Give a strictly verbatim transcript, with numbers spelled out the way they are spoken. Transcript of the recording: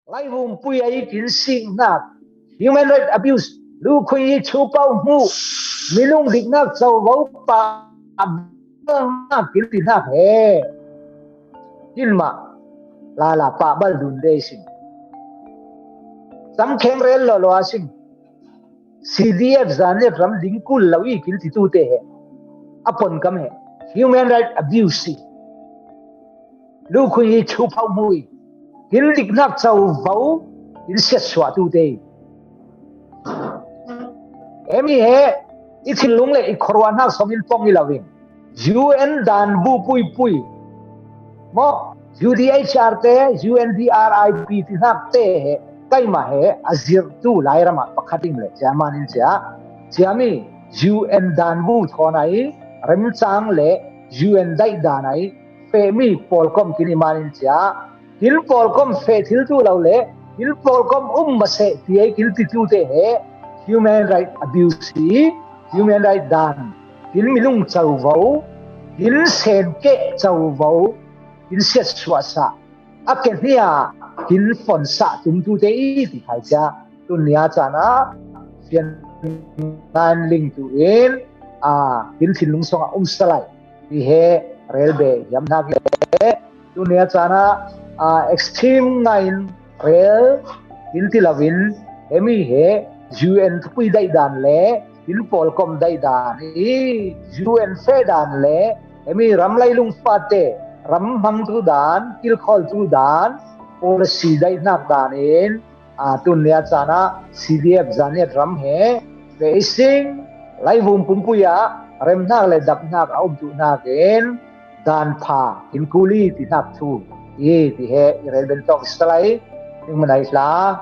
Laivum pui ai kin sing nak, human right abuse, lu khui chu pau mu, minung dik nak chau vau pa nak kin ti nak he. Kin ma la la pa bal dun de sing. Sam kheng rel lo lo a sing. C D F zan net ram ding kul lo i kin ti tu te he. A pon kam he. Human right abuse si. Lu khui chu pau mu i. Kin dik nak chau vau kin siat suah tu te. Emi he i thinlung le i khorwa nak song in pong i lo in. U N dan bu pui pui. Mo U D H R te, U N D R I P ti nak te he. Kai ma he a zir tu lai rama pakhating le. Cia man in cia. Cia mi U N dan bu thon ai. Rem chang le U N dai dan ai. Fe mi pol kom kin i man in cia. Kin pol kom fe thil tu lo le, kin pol kom um ma se ti ai kin ti tu te he, human right abuse hi, human right dan, kin minung chau vau, kin sen ke chau vau, kin siat suah sa, a ke hnia, kin fon sa tum tu te i ti khai cia, tun nia chana, sian ngan ling tu in, a, kin thinlung song a um salai. Ti he rel be hiam nak le. Tunia chana, a, extreme ngain rel in ti lovin, emi he U N pui dai dan le, in pol kom dai dan, i U N fe dan le, emi ram lai lung fate, ram hmang tu dan, kilkhol tu dan, policy dai nak dan in, a, tun nia chana C D F zan net ram he, facing, laivum pumpuia, remhnak le daphnak a um tu nakin, dan pha, in kuli ti nak thu, i ti he, i rel ben tawk i salai, ning manai hla,